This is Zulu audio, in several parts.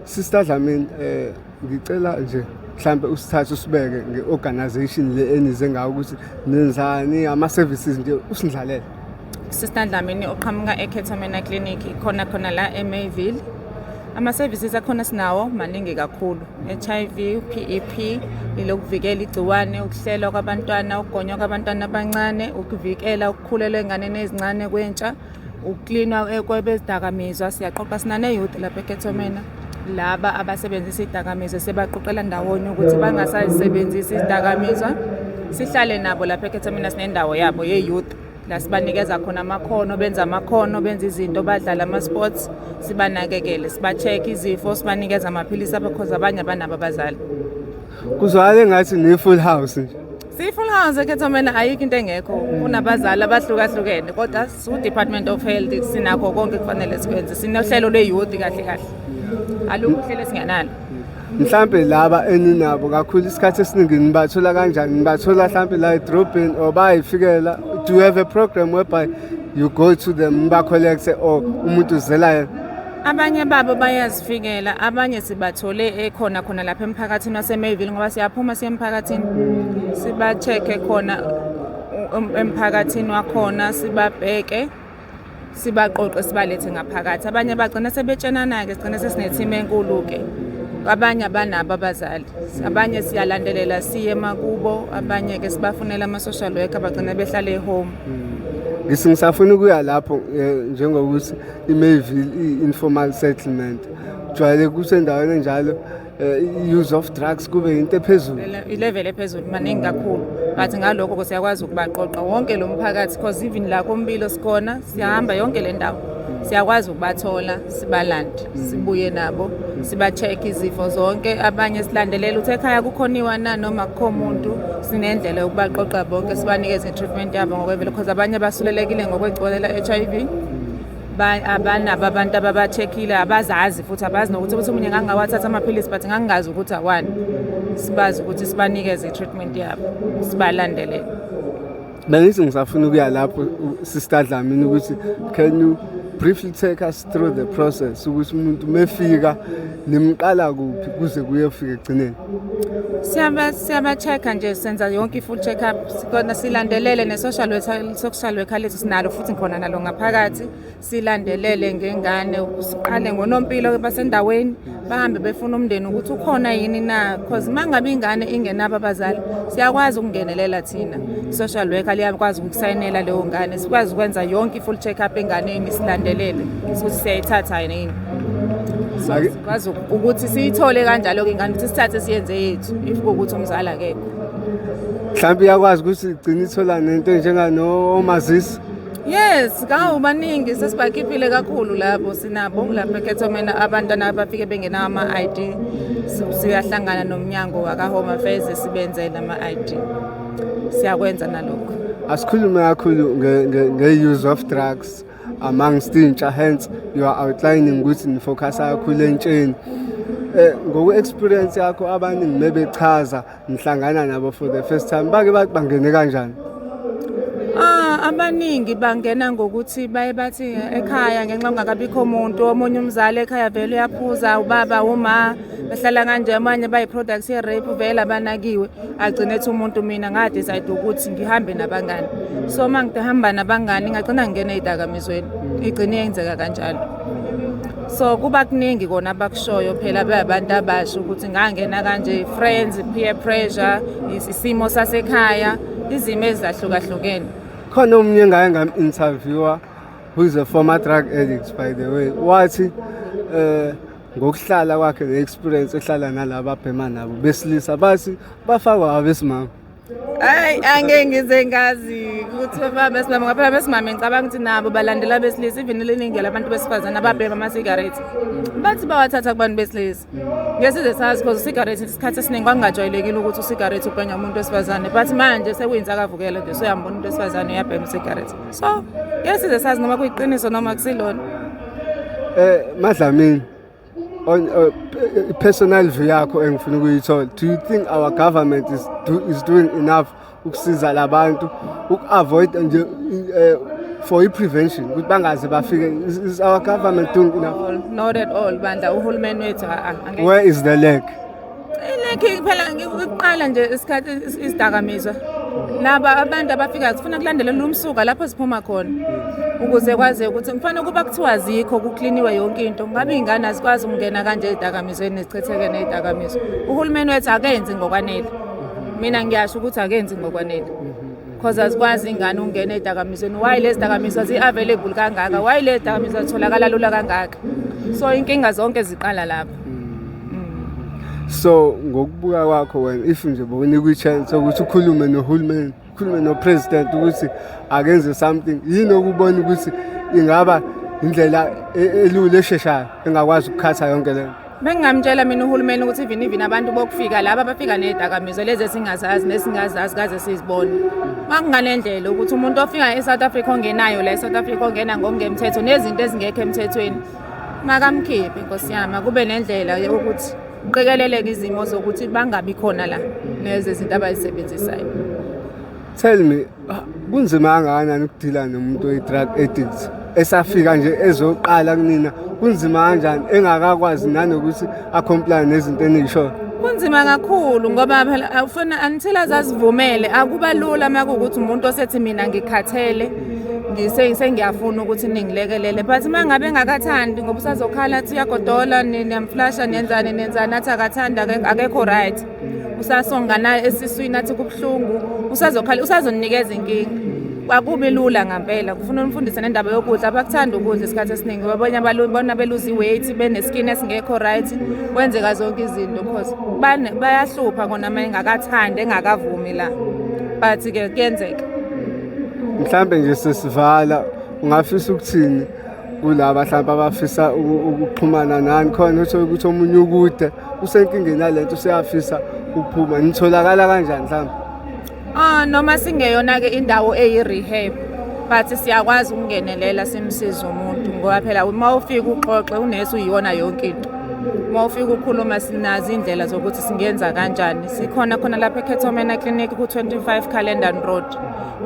Sister Dlamini, ngicela nje mhlambe usithathe usibeke nge-organization le enize ngayo, ukuthi nenzani, ama-services nje, usindlalele. Sister Dlamini oqhamuka eKheto Manor Clinic, khona khona la eMayville. Ama-services akhona sinawo maningi kakhulu. HIV, PEP, ilokuvikela igciwane, ukuhlelwa kwabantwana, ukugonywa kwabantwana abancane, ukuvikela ukukhulelwa enganeni ezincane kwentsha, ukuklinwa kwebezidakamizwa. Siyaqoqa, sinane-youth lapha eKheto Manor. Laba abasebenzisa izidakamizwa sebaqoqela ndawonye ukuthi bangasazisebenzisi izidakamizwa. Sihlale nabo lapha eKheto Manor, sinendawo yabo ye-youth la sibanikeza khona amakhono, benza amakhono, benza izinto, badlala ama-sports, sibanakekele, siba-check izifo, sibanikeza amaphilisi abo, cause abanye abanabo abazali. Kuzwakala engathi ni-full house nje. Siyi-full house eKheto Manor, ayikho into engekho. Kunabazali abahlukahlukene, kodwa su-Department of Health sinakho konke kufanele sikwenze. Sinohlelo lwe-youth kahle kahle, alukho uhlelo esingenalo. Mhlambe laba eninabo kakhulu isikhathi esiningi nibathola kanjani? Nibathola mhlambe la edrobheni or bayifikela? Do you have a program whereby you go to them, niba-collect, or umuntu uzela yena? Abanye babo bayazifikela, abanye sibathole ekhona khona lapha emphakathini waseMayville, ngoba siyaphuma siye emphakathini, siba-check-e khona emphakathini wakhona, sibabheke, sibaqoqe, sibalethe ngaphakathi. Abanye bagcina sebetshenana-ke, sigcine sesine-team enkulu-ke. Abanye abanabo abazali, abanye siyalandelela siye emakubo, abanye-ke sibafunela ama-social worker, bagcina behlale e-home. Ngithi ngisafuna ukuya lapho, njengokuthi i-Mayville i-informal settlement, jwayele kusendaweni enjalo, i-use of drugs kube into ephezulu. I-level ephezulu, maningi kakhulu, but ngalokho siyakwazi ukubaqoqa wonke lo mphakathi, because even la kombilo sikhona, siyahamba yonke le ndawo, siyakwazi ukubathola, sibalande, sibuye nabo, siba-check izifo zonke. Abanye silandelela ukuthi ekhaya kukhoniwa na noma kukho muntu. Sinendlela yokubaqoqa bonke, sibanikeze i-treatment yabo ngokwemvelo, because abanye basulelekile ngokwegciwane la-HIV. Abanabo abantu ababa-check-ile, abazazi futhi abazi nokuthi omunye ngangawathatha amaphilisi but ngangingazi ukuthi awani. Sibazi ukuthi sibanikeze i-treatment yabo, sibalandelele. Bengithi ngisafuna ukuya lapho, Sister Dlamini, ukuthi can you briefly take us through the process ukuthi umuntu mefika nimqala kuphi kuze kuyofika ekugcineni? Siyaba-check-a nje, senza yonke i-full check-up sikhona, silandelele ne-social worker, social worker lethu sinalo futhi khona nalo ngaphakathi, silandelele ngengane. Siqale ngonompilo basendaweni, bahambe befuna umndeni ukuthi ukhona yini na, cause uma ngabe ingane ingenabo abazali, siyakwazi ukungenelela thina. I-social worker liyakwazi ukusayinela leyo ngane, sikwazi ukwenza yonke i-full check-up enganeni, silandelele ukuthi siyayithatha yini. So sikwazi ukuthi siyithole kanjalo-ke ingane, ukuthi sithathe siyenze yethu if kuwukuthi umzali akekho. Mhlawumbe iyakwazi ukuthi igcine ithola nento enjenganomazisi? Yes, kawu baningi sesibakhiphile kakhulu lapho, sinabo lapha eKheto Manor abantwana abafike bengenawo ama-ID. Siyahlangana nomnyango waka-Home Affairs, sibenzele ama-ID. Siyakwenza nalokho. Asikhulume kakhulu nge-use of drugs amongst intsha, hence you are outlining ukuthi ni-focus-a kakhulu entsheni. Ngoku-experience yakho, abaningi mebechaza nihlangana nabo for the first time, bake bathi bangene kanjani? Ah, abaningi bangena ngokuthi baye bathi ekhaya ngenxa kungakabikho umuntu, omunye umzali ekhaya vele uyaphuza, ubaba, uma behlala kanje, abanye bayi-products ye-rape, vele abanakiwe. Agcine ethi umuntu, "Mina nga-decide ukuthi ngihambe nabangani, so uma ngihamba nabangani ngagcina ngingena ey'dakamizweni." Igcine yenzeka kanjalo. So kuba kuningi kona abakushoyo phela beyabantu abasha ukuthi ngangena kanje, friends, peer pressure, isimo sasekhaya, izimo ezahlukahlukene. Khona omunye engake ngam-interviewer who is a former drug addict, by the way, wathi ngokuhlala kwakhe ne-experience ehlala nalaba abhema nabo besilisa, bathi bafakwa abesimame. Hayi, angeke ngize ngazi ukuthi besimame, ngoba phela besimame ngicabanga ukuthi nabo balandela abesilisa. Even liningi labantu besifazane ababhema amasigarethi bathi bawathatha kubantu besilisa. Ngeke sazi, because usigarethi isikhathi esiningi kwakungajwayelekile ukuthi usigarethi ubhenywa umuntu wesifazane, but manje sekuyinsakavukela nje, soyambona umuntu wesifazane uyabhema usigarethi, so ngeke size sazi noma kuyiqiniso noma kusilona. MaDlamini, on personal view yakho engifuna ukuyithola, do you think our government is doing enough ukusiza labantu uku-avoid nje For i-prevention ukuthi bangaze bafike, is our government doing enough? All, not at all, bandla. Uhulumeni wethu angeke. Where is the lack? I-lack phela ukuqala nje isikhathi isidakamizwa naba abantu abafika, sifuna kulandelela umsuka lapho siphuma khona ukuze kwazi ukuthi kufanele ukuba kuthiwa zikho, kukliniwe yonke into, ngabe iy'ngane azikwazi ukungena kanje ey'dakamizweni, zichitheke ney'dakamizwa. Uhulumeni wethu akenzi ngokwanele. Mina ngiyasho ukuthi akenzi ngokwanele, cause azikwazi ingane ukungena ey'dakamizweni. Why lezi dakamizwa zi-available kangaka? Why lezi dakamizwa zitholakala lula kangaka? So inkinga zonke ziqala lapho. So ngokubuka kwakho wena, if nje bokunikwa i-chance ukuthi ukhulume nohulumeni, ukhulume no-president ukuthi akenze something, yini okubona ukuthi ingaba indlela elula esheshayo engakwazi ukukhatha yonke lento? Bengingamtshela mina uhulumeni ukuthi even abantu bokufika laba abafika ney'dakamizwa lezi esingazazi nesingazazi kaze sizibone, makunganendlela ukuthi umuntu ofika e-South Africa, ongenayo la e-South Africa, ongena ngokungemthetho nezinto ezingekho emthethweni, makamkhiphe, nkosi yami. Akube nendlela yokuthi qikeleleke izimo zokuthi bangabi khona la nezi zinto abazisebenzisayo. Tell me, kunzima kangakanani ukudila nomuntu oyi-drug addict esafika nje ezoqala kunina? Kunzima kanjani engakakwazi nanokuthi a-comply nezinto eniyishoyo? Kunzima kakhulu ngoba phela awufuna until azazivumele. Akuba lula uma kuwukuthi umuntu osethi mina ngikhathele, sengiyafuna ukuthi ningilekelele, but uma ngabe engakathandi, ngoba usazokhala athi uyagodola, niyamflasha, nenzani nenzani, athi akathandi, akekho right, usasongana esiswini, athi kubuhlungu, usazokhala, usazonikeza inkinga. Akubi lula ngampela. Kufuna umfundise nendaba yokudla. Abakuthanda ukudla isikhathi esiningi, babona bona beluza i-weight, bene-skin esingekho right, kwenzeka zonke izinto because bayahlupha kona uma engakathandi, engakavumi la, but-ke kuyenzeka. Mhlambe nje sesivala, ungafisa ukuthini kulaba mhlawumbe abafisa ukuxhumana nani khona, uthole ukuthi omunye ukude usenkingeni yalento, useyafisa ukuphuma, nitholakala kanjani mhlawumbe? Ah, noma singeyona-ke indawo eyi-rehab, but siyakwazi ukungenelela simsize umuntu, ngoba phela uma ufika uxoxe unesi uyiyona yonke into. Uma ufika ukhuluma, sinazo iy'ndlela zokuthi singenza kanjani. Sikhona khona lapha eCato Manor Clinic ku-25 Caledon Road.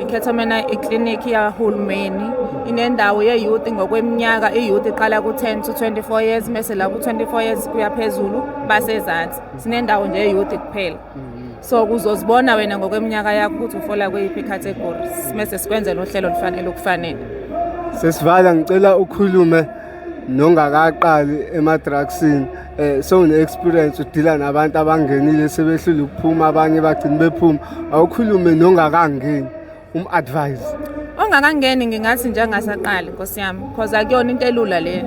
ICato Manor iclinic yahulumeni, inendawo ye-youth ngokweminyaka. I-youth iqala ku-10 to 24 years, mese la ku-24 years kuya phezulu basezansi. Sinendawo nje ye-youth kuphela, so kuzozibona wena ngokweminyaka yakho ukuthi ufola kweyiphi i-category, mese sikwenzela uhlelo olufanele okufanele. Sesivala, ngicela ukhulume nongakaqali ema-drugsini. Sewune-experience udila nabantu abangenile sebehlule ukuphuma, abanye bagcina bephuma. Awukhulume nongakangeni, um-advise. Ongakangeni ngingathi nje angasaqali, nkosi yami, cause akuyona into elula le.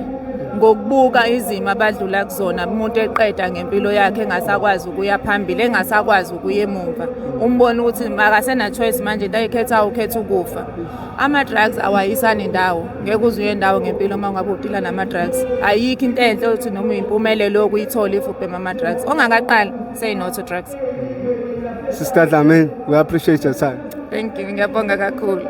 Ngokubuka izimo abadlula kuzona, umuntu eqeda ngempilo yakhe, engasakwazi ukuya phambili, engasakwazi ukuya emumva, umbone ukuthi akasena choice manje, into ayikhethayo ukhetha ukufa. Ama-drugs awayisani ndawo, ngeke uze uye ndawo ngempilo uma ungabe udila nama-drugs. Ayikho into enhle ukuthi noma uyimpumelelo yokuyithola if ubhema ama-drugs. Ongakaqali, say no to drugs. Sister Dlamini, we appreciate your time. Thank you, ngiyabonga kakhulu.